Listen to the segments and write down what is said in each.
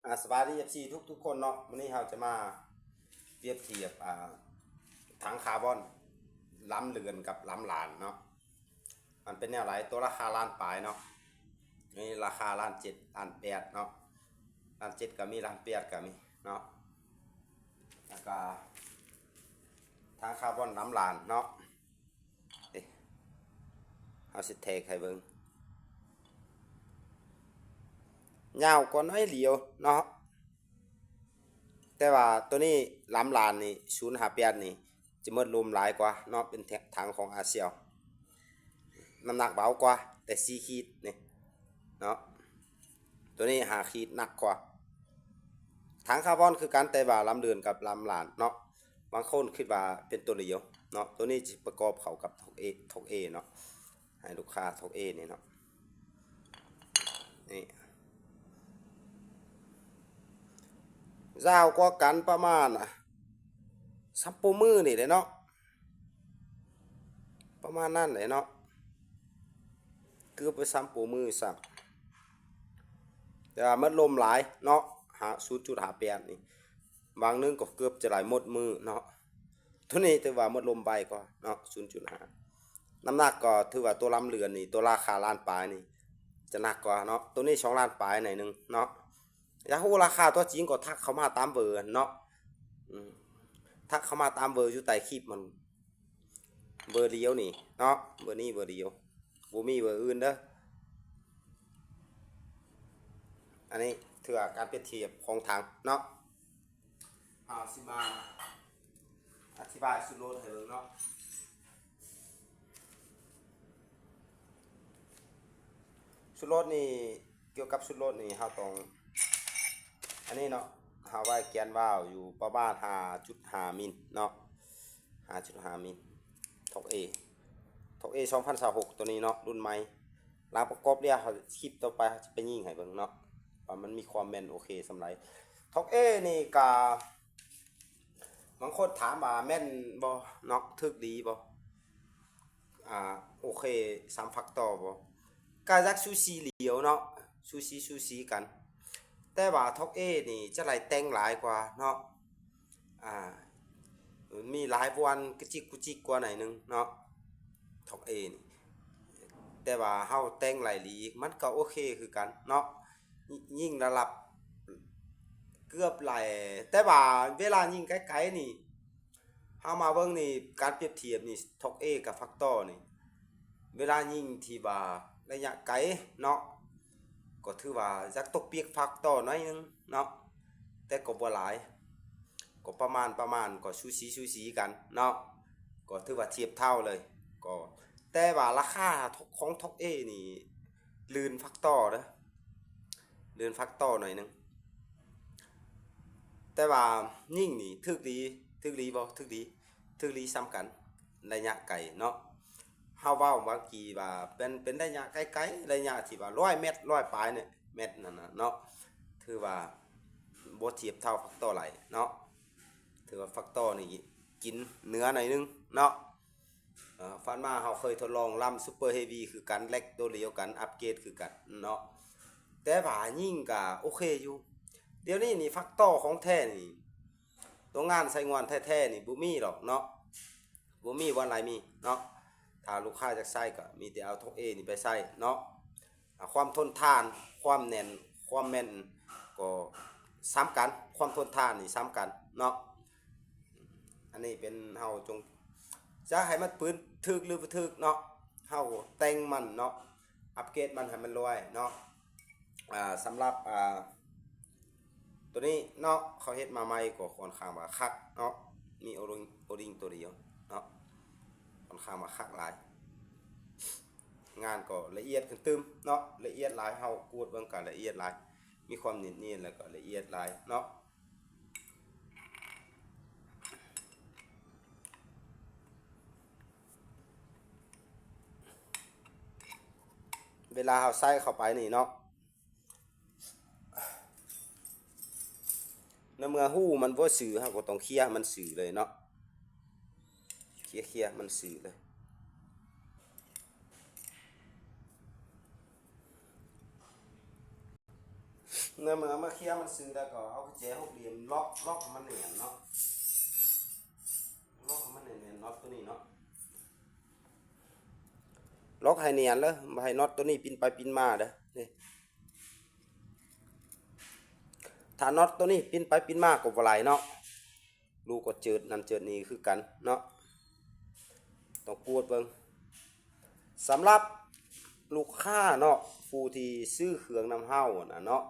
ອາ ສະບາຍດີ ເອັຟຊີ ທຸກໆຄົນເນາະ. ມື້ນີ້ເຮົາຈະມາປຽບທຽບ ອາ ຖັງຄາບອນລຳເລື່ອນກັບລຳຫຼານເນາະ. ມັນເປັນແນວໃດ? ຕົວລາຄາລ້ານປາຍເນາະ. ນີ້ລາຄາລ້ານເຈັດ ລ້ານແປດເນາະ. ລ້ານເຈັດກໍມີ ລ້ານແປດກໍມີເນາະ. ແລ້ວກໍຖັງຄາບອນລຳຫຼານເນາະ. ເອີ ເຮົາຊິແທກໃຫ້ເບິ່ງ. ຍາວກວ່າໜ້ອຍດຽວເນາະ. ແຕ່ວ່າໂຕນີ້ລຳຫຼານນີ້ ສູນຫ້າແປດນີ້ ຈະໝົດລົມຫຼາຍກວ່າເນາະ. ເປັນແທ- ຖັງຂອງອາຊຽວ ນ້ຳໜັກເບົາກວ່າ ແຕ່ສີ່ຂີດນີ້ເນາະ. ໂຕນີ້ຫ້າຂີດ ໜັກກວ່າ. ຖັງຄາບອນຄືກັນ ແຕ່ວ່າລຳເລື່ອນກັບລຳຫຼານເນາະ. ບາງຄົນຄິດວ່າເປັນໂຕດຽວເນາະ. ໂຕນີ້ຈະປະກອບເຂົ້າກັບທອກເອ ທອກເອເນາະ. ໃຫ້ລູກຄ້າທອກເອນີ້ເນາະ. ນີ້ ຍາວກວ່າກັນປະມານ ອາ ຊຳໂປມືນີ້ແຫຼະເນາະ. ປະມານນັ້ນແຫຼະເນາະ. ເກືອບໄປຊຳໂປມືຊ້ຳ. ແຕ່ວ່າໝົດລົມຫຼາຍເນາະ. ຫ້າ ສູນຈຸດຫ້າແປດນີ້ ຫວ່າງໜຶ່ງກໍເກືອບຈະໄດ້ໝົດມືເນາະ. ໂຕນີ້ຖືວ່າໝົດລົມໄວກວ່າເນາະ ສູນຈຸດຫ້າ. ນ້ຳໜັກກໍຖືວ່າຕົວລຳເລື່ອນນີ້ ຕົວລາຄາລ້ານປາຍນີ້ ຈະໜັກກວ່າເນາະ. ໂຕນີ້ສອງລ້ານປາຍໜ້ອຍໜຶ່ງເນາະ. ຢາກຮູ້ລາຄາຕົວຈິງກໍທັກເຂົ້າມາຕາມເບີຫັ້ນເນາະ. ອືມ ທັກເຂົ້າມາຕາມເບີຢູ່ໃຕ້ຄລິບມັນ. ເບີດຽວນີ້ເນາະ. ເບີນີ້ເບີດຽວ ບໍ່ມີເບີອື່ນເດີ. ອັນນີ້ຖືວ່າການປຽບທຽບຂອງຖັງເນາະ. ເຮົາຊິມາອະທິບາຍຊຸດລົດໃຫ້ເບິ່ງເນາະ. ຊຸດລົດນີ້ ກ່ຽວກັບຊຸດລົດນີ້ ເຮົາຕ້ອງ ອັນນີ້ເນາະ ເຮົາໄວ້ແກນວາວຢູ່ປະມານຫ້າຈຸດຫ້າມິນເນາະ. ຫ້າຈຸດຫ້າມິນ ທອກເອ ທອກເອ ສອງພັນຊາວຫົກ ໂຕນີ້ເນາະ ລຸ້ນໃໝ່. ຫຼັງປະກອບແລ້ວ ຄລິບຕໍ່ໄປເຮົາຈະໄປຍິງໃຫ້ເບິ່ງເນາະ ວ່າມັນມີຄວາມແມ່ນໂອເຄສ່ຳໃດ. ທອກເອນີ້ກະ ບາງຄົນຖາມວ່າແມ່ນບໍ່ເນາະ ຖືກດີບໍ່ ອາ ໂອເຄສ່ຳຟັກຕໍ່ບໍ່? ກະຢາກສູສີຫຼຽວເນາະ ສູສີ ສູສີກັນ. ແຕ່ວ່າທອກເອນີ້ຈະໄດ້ແຕ່ງຫຼາຍກວ່າເນາະ. ອາ ມີຫຼາຍບ່ອນກະຈິກກຸຈິກກວ່າໜ້ອຍໜຶ່ງເນາະ ທອກເອນີ້. ແຕ່ວ່າເຮົາແຕ່ງໄລ່ລີກ ມັນກໍໂອເຄຄືກັນເນາະ. ຍິ- ຍິງລະດັບເກືອບໄລ່ ແຕ່ວ່າເວລາຍິງໄກໆນີ້ ເຮົາມາເບິ່ງນີ້ ການປຽບທຽບນີ້ ທອກເອກັບຟັກຕໍ່ນີ້ ເວລາຍິງທີ່ວ່າໄລຍະໄກເນາະ ກໍຖືວ່າຢາກຕົກປີກຟັກຕໍ່ໜ້ອຍໜຶ່ງເນາະ ແຕ່ກໍບໍ່ຫຼາຍ ກໍປະມານ ປະມານ ກໍສູສີ ສູສີກັນເນາະ ກໍຖືວ່າທຽບເທົ່າເລີຍ. ກໍ ແຕ່ວ່າລາຄາຂອງທອກເອນີ້ ລື່ນຟັກຕໍ່ເດີ ລື່ນຟັກຕໍ່ໜ້ອຍໜຶ່ງ. ແຕ່ວ່າຍິງນີ້ຖືກດີ ຖືກດີບໍ່? ຖືກດີ ຖືກດີສ່ຳກັນ ໄລຍະໄກເນາະ. ເຮົາເວົ້າເມື່ອກີ້ວ່າເປັນ ເປັນໄລຍະໄກໆ ໄລຍະທີ່ວ່າຮ້ອຍແມັດ ຮ້ອຍປາຍແມັດນັ້ນນະເນາະ ຖືວ່າບໍ່ທຽບເທົ່າຟັກຕໍ່ໄຫຼເນາະ. ຖືວ່າຟັກຕໍ່ນີ້ກິນເນື້ອໜ້ອຍໜຶ່ງເນາະ. ເອີ ຜ່ານມາເຮົາເຄີຍທົດລອງລຳຊຸບເປີເຮວີຄືກັນ ແລັກໂຕດຽວກັນ ອັບເກຣດຄືກັນເນາະ ແຕ່ວ່າຍິງກະໂອເຄຢູ່. ດຽວນີ້ນີ້ ຟັກຕໍ່ຂອງແທ້ນີ້ ໂຕງານໃສ່ງວນແທ້ໆນີ້ບໍ່ມີດອກເນາະ ບໍ່ມີບ່ອນໃດມີເນາະ. ຖ້າລູກຄ້າຢາກໃຊ້ກໍມີແຕ່ເອົາທອກເອນີ້ໄປໃຊ້ເນາະ. ອາ ຄວາມທົນທານ ຄວາມແໜ້ນ ຄວາມແມ່ນກໍສ່ຳກັນ ຄວາມທົນທານນີ້ສ່ຳກັນເນາະ. ອັນນີ້ເປັນເຮົາຈົ່ງຈະໃຫ້ມັນປືນຖືກຫຼືບໍ່ຖືກເນາະ ເຮົາແຕ່ງມັນເນາະ ອັບເກຣດມັນໃຫ້ມັນລວຍເນາະ. ອາ ສຳລັບ ອາ ໂຕນີ້ເນາະ ເຂົາເຮັດມາໃໝ່ກໍຂ້ອນຂ້າງວ່າຄັກເນາະ ມີໂອລິງ ໂອລິງໂຕດຽວເນາະ ຂ້ອນຂ້າງວ່າຄັກຫຼາຍ. ງານກໍລະອຽດຂຶ້ນຕື່ມເນາະ ລະອຽດຫຼາຍ ເຮົາກວດເບິ່ງກໍລະອຽດຫຼາຍ ມີຄວາມເນຍນໆ ແລ້ວກໍລະອຽດຫຼາຍເນາະ. ເວລາເຮົາໃສ່ເຂົ້າໄປນີ້ເນາະ ໃນເມື່ອຮູມັນບໍ່ຊື່ ເຮົາກໍຕ້ອງເຄຍໃຫ້ມັນຊື່ເລີຍເນາະ ເຄຍ ເຄຍໃຫ້ມັນຊື່ເລີຍ. ໃນເມື່ອມາເຄຍມັນຊື່ແລ້ວ ກໍເອົາກຸນແຈຫົກຫຼ່ຽມລັອກ ລັອກໃຫ້ມັນແໜ້ນເນາະ ລັອກໃຫ້ມັນແໜ້ນໆ ນັອດຕົວນີ້ເນາະ ລັອກໃຫ້ແໜ້ນເດີ ບໍ່ໃຫ້ນັອດຕົວນີ້ປິ່ນໄປປິ່ນມາເດີ ນີ້ ຖ້ານັອດຕົວນີ້ປິ່ນໄປປິ່ນມາກໍບໍ່ໄຫຼເນາະ ລູກກໍເຈີດນັ້ນເຈີດນີ້ຄືກັນເນາະ ຕ້ອງກວດເບິ່ງ ສຳລັບລູກຄ້າເນາະ ຜູ້ທີ່ຊື້ເຄື່ອງນຳເຮົານະເນາະ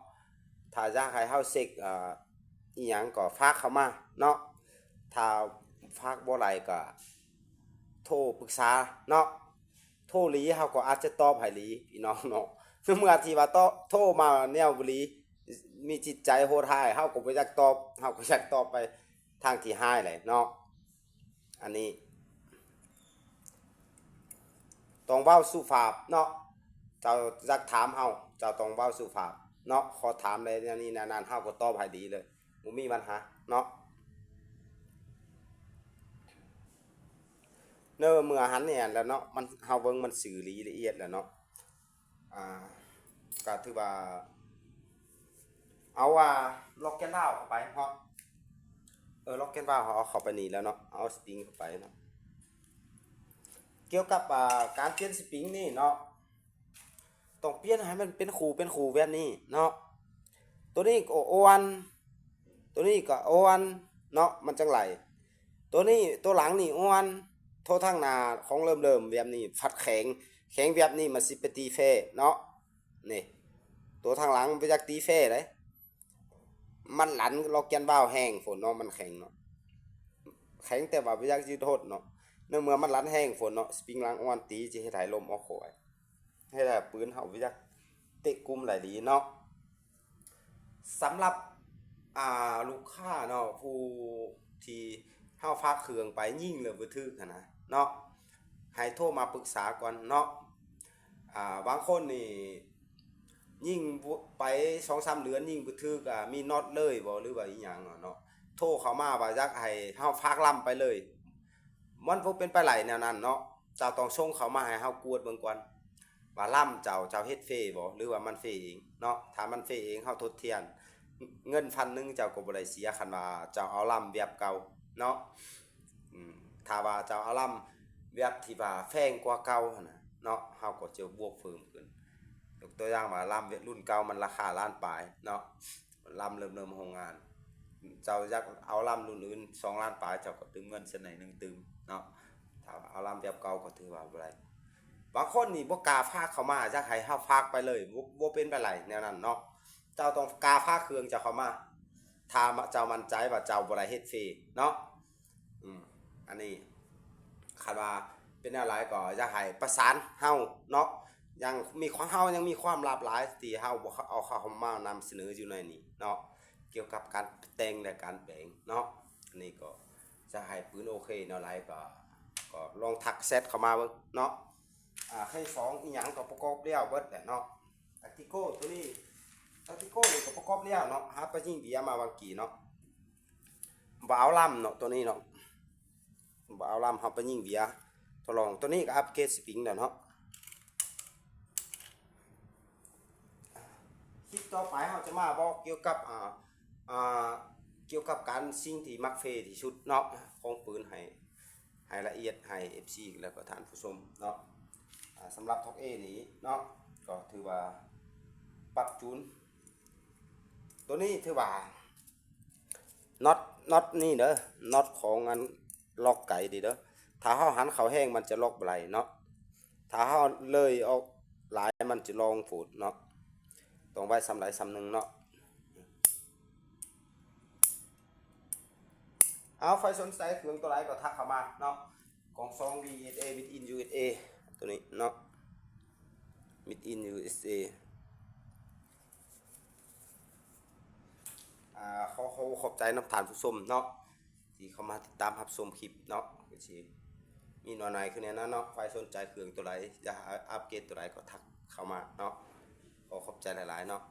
ຖ້າຢາກໃຫ້ເຮົາເຊັກ ອາ ອີ່ຫຍັງກໍຝາກເຂົ້າມາເນາະ ຖ້າຝາກບໍ່ໄດ້ກໍໂທປຶກສາເນາະ ໂທດີເຮົາກໍອາດຈະຕອບໃຫ້ດີພີ່ນ້ອງເນາະ ເມື່ອທີ່ວ່າໂທມາແນວບໍ່ດີ ມີຈິດໃຈໂຫດຮ້າຍ ເຮົາກໍບໍ່ຢາກຕອບ ເຮົາກໍຢາກຕອບໄປທາງທີ່ຮ້າຍແຫຼະເນາະ ອັນນີ້ຕ້ອງເວົ້າສຸພາບເນາະ ເຈົ້າຢາກຖາມເຮົາ ເຈົ້າຕ້ອງເວົ້າສຸພາບເນາະ ຂໍຖາມໄດ້ແນວນີ້ແນວນັ້ນ ເຮົາກໍຕອບໃຫ້ດີເລີຍ ບໍ່ມີບັນຫາເນາະ ເນີ ເມື່ອຫັນແໜ້ນແລ້ວເນາະ ມັນ ເຮົາເບິ່ງມັນຊື່ລະອຽດແລ້ວເນາະ ອ່າ ກໍຖືວ່າ ເອົາວ່າລັອກແກນວາວເຂົ້າໄປເນາະ ເອີ ລັອກແກນວາວເຮົາເອົາເຂົ້າໄປນີ້ແລ້ວເນາະ ເອົາສະປຣິງເຂົ້າໄປເນາະ ກ່ຽວກັບ ອ່າ ການປ່ຽນສະປຣິງນີ້ເນາະ ຕ້ອງປ່ຽນໃຫ້ມັນເປັນຄູ່ເປັນຄູ່ແບບນີ້ເນາະ ໂຕນີ້ກໍອ່ອນ ໂຕນີ້ກໍອ່ອນເນາະ ມັນຈັ່ງໄຫຼ ໂຕນີ້ ໂຕຫຼັງນີ້ອ່ອນ ໂຕທາງໜ້າຂອງເລີ່ມໆ ແບບນີ້ພັດແຂງ ແຂງແບບນີ້ມັນຊິໄປຕີແຟເນາະ ນີ້ ໂຕທາງຫຼັງບໍ່ຢາກຕີແຟເດ້ ມັນຫຼັນລັອກແກນວາວແຮງໂພດເນາະ ມັນແຂງເນາະ ແຂງແຕ່ວ່າບໍ່ຢາກຢືດຫົດເນາະ ໃນເມື່ອມັນຫຼັນແຮງໂພດເນາະ ສະປຣິງຫຼັງອ່ອນຕີ ຈະເຮັດໃຫ້ລົມອອກຂ້ອຍ ເຮັດໃຫ້ປືນເຮົາບໍ່ຢາກເຕະກຸມໄດ້ດີເນາະ ສຳລັບ ອ່າ ລູກຄ້າເນາະ ຜູ້ທີ່ເຮົາຝາກເຄື່ອງໄປຍິງແລ້ວບໍ່ຖືກຫັ້ນນະເນາະ ໃຫ້ໂທມາປຶກສາກ່ອນເນາະ ອ່າ ບາງຄົນນີ້ຍິງໄປສອງສາມເດືອນຍິງບໍ່ຖືກ ອ່າ ມີນັອດເລີຍບໍ່ ຫຼືວ່າອີ່ຫຍັງເນາະ ໂທເຂົ້າມາວ່າຢາກໃຫ້ເຮົາຝາກລຳໄປເລີຍ ມັນບໍ່ເປັນໄປໄດ້ແນວນັ້ນເນາະ ເຈົ້າຕ້ອງສົ່ງເຂົ້າມາໃຫ້ເຮົາກວດເບິ່ງກ່ອນ ວ່າລຳເຈົ້າ ເຈົ້າເຮັດເຟບໍ່ ຫຼືວ່າມັນເຟເອງເນາະ ຖ້າມັນເຟເອງ ເຮົາທົດແທນ ເງິນພັນໜຶ່ງເຈົ້າກໍບໍ່ໄດ້ເສຍ ຄັນວ່າເຈົ້າເອົາລຳແບບເກົ່າເນາະ ອືມ ຖ້າວ່າເຈົ້າເອົາລຳແບບທີ່ວ່າແພງກວ່າເກົ່າຫັ້ນນະເນາະ ເຮົາກໍຈະບວກເພີ່ມຂຶ້ນ ຍົກຕົວຢ່າງວ່າລຳລຸ້ນເກົ່າມັນລາຄາລ້ານປາຍເນາະ ລຳເລີ່ມໆໂຮງງານ ເຈົ້າຢາກເອົາລຳລຸ້ນອື່ນສອງລ້ານປາຍ ເຈົ້າກໍຕື່ມເງິນຊະໜ້ອຍໜຶ່ງຕື່ມເນາະ ຖ້າວ່າເອົາລຳແບບເກົ່າກໍຖືວ່າບໍ່ໄດ້ ບາງຄົນນີ້ບໍ່ກ້າຝາກເຂົ້າມາ ຢາກໃຫ້ເຮົາຝາກໄປເລີຍ ບໍ່ ບໍ່ເປັນໄປໄດ້ແນວນັ້ນເນາະ ເຈົ້າຕ້ອງກ້າຝາກເຄື່ອງເຈົ້າເຂົ້າມາ ຖ້າເຈົ້າໝັ້ນໃຈວ່າເຈົ້າບໍ່ໄດ້ເຮັດຟຣີເນາະ ອືມ ອັນນີ້ ຄັນວ່າເປັນແນວໃດກໍຢາກໃຫ້ປະສານເຮົາເນາະ ຍັງມີຄວາມ ເຮົາຍັງມີຄວາມລັບຫຼາຍທີ່ເຮົາບໍ່ເອົາເຂົ້າມານຳສະເໜີຢູ່ໃນນີ້ເນາະ ກ່ຽວກັບການແຕ່ງ ແລະ ການແປງເນາະ ອັນນີ້ກໍຢາກໃຫ້ປືນໂອເຄແນວໃດກໍ ກໍລອງທັກແຊັດເຂົ້າມາເບິ່ງເນາະ ອ່າ ເຄສອງອີ່ຫຍັງກໍປະກອບແລ້ວເບິດແຫຼະເນາະ ແທັກຕິກໂກຕົວນີ້ ແທັກຕິກໂກນີ້ກໍປະກອບແລ້ວເນາະ ຫາໄປຍິງເບຍມາຫວ່າງກີ້ເນາະ ບໍ່ເອົາລຳເນາະ ຕົວນີ້ເນາະ ບໍ່ເອົາລຳ ເຮົາໄປຍິງເບຍທົດລອງ ຕົວນີ້ກໍອັບເກຣດສະປຣິງແລ້ວເນາະ ຄລິບຕໍ່ໄປເຮົາຈະມາບອກກ່ຽວກັບ ອ່າ ອ່າ ກ່ຽວກັບການ ສິ່ງທີ່ມັກເຟທີ່ສຸດເນາະ ຂອງປືນ ໃຫ້ ໃຫ້ລະອຽດໃຫ້ເອັຟຊີ ແລ້ວກໍທ່ານຜູ້ຊົມເນາະ ອ່າ ສຳລັບທັອກເອນີ້ເນາະ ກໍຖືວ່າປັບຈູນ ຕົວນີ້ຖືວ່າ ນັອດ ນັອດນີ້ເດີ ນັອດຂອງອັນລັອກໄກນີ້ເດີ ຖ້າເຮົາຫັນເຂົ້າແຮງມັນຈະລັອກບໍ່ໄດ້ເນາະ ຖ້າເຮົາເລີຍອອກຫຼາຍມັນຈະລອງໂພດເນາະ ຕ້ອງໄວ້ສ່ຳໃດສ່ຳໜຶ່ງເນາະ ເອົາ ໃຜສົນໃຈເຄື່ອງຕົວໃດກໍທັກເຂົ້າມາເນາະ ກອງສອງ ວີເອສເອ ເມດອິນ ຢູເອສເອ ຕົວນີ້ເນາະ ເມດອິນ ຢູເອສເອ ອ່າ ຂໍ ຂໍຂອບໃຈນຳທ່ານຜູ້ຊົມເນາະ ທີ່ເຂົ້າມາຕິດຕາມຮັບຊົມຄລິບເນາະ ກໍຊິມີໜ້ອຍໜ້ອຍຄືແນວນັ້ນເນາະ ໃຜສົນໃຈເຄື່ອງຕົວໃດ ຢາກອັບເກຣດຕົວໃດກໍທັກເຂົ້າມາເນາະ ຂໍຂອບໃຈຫຼາຍໆເນາະ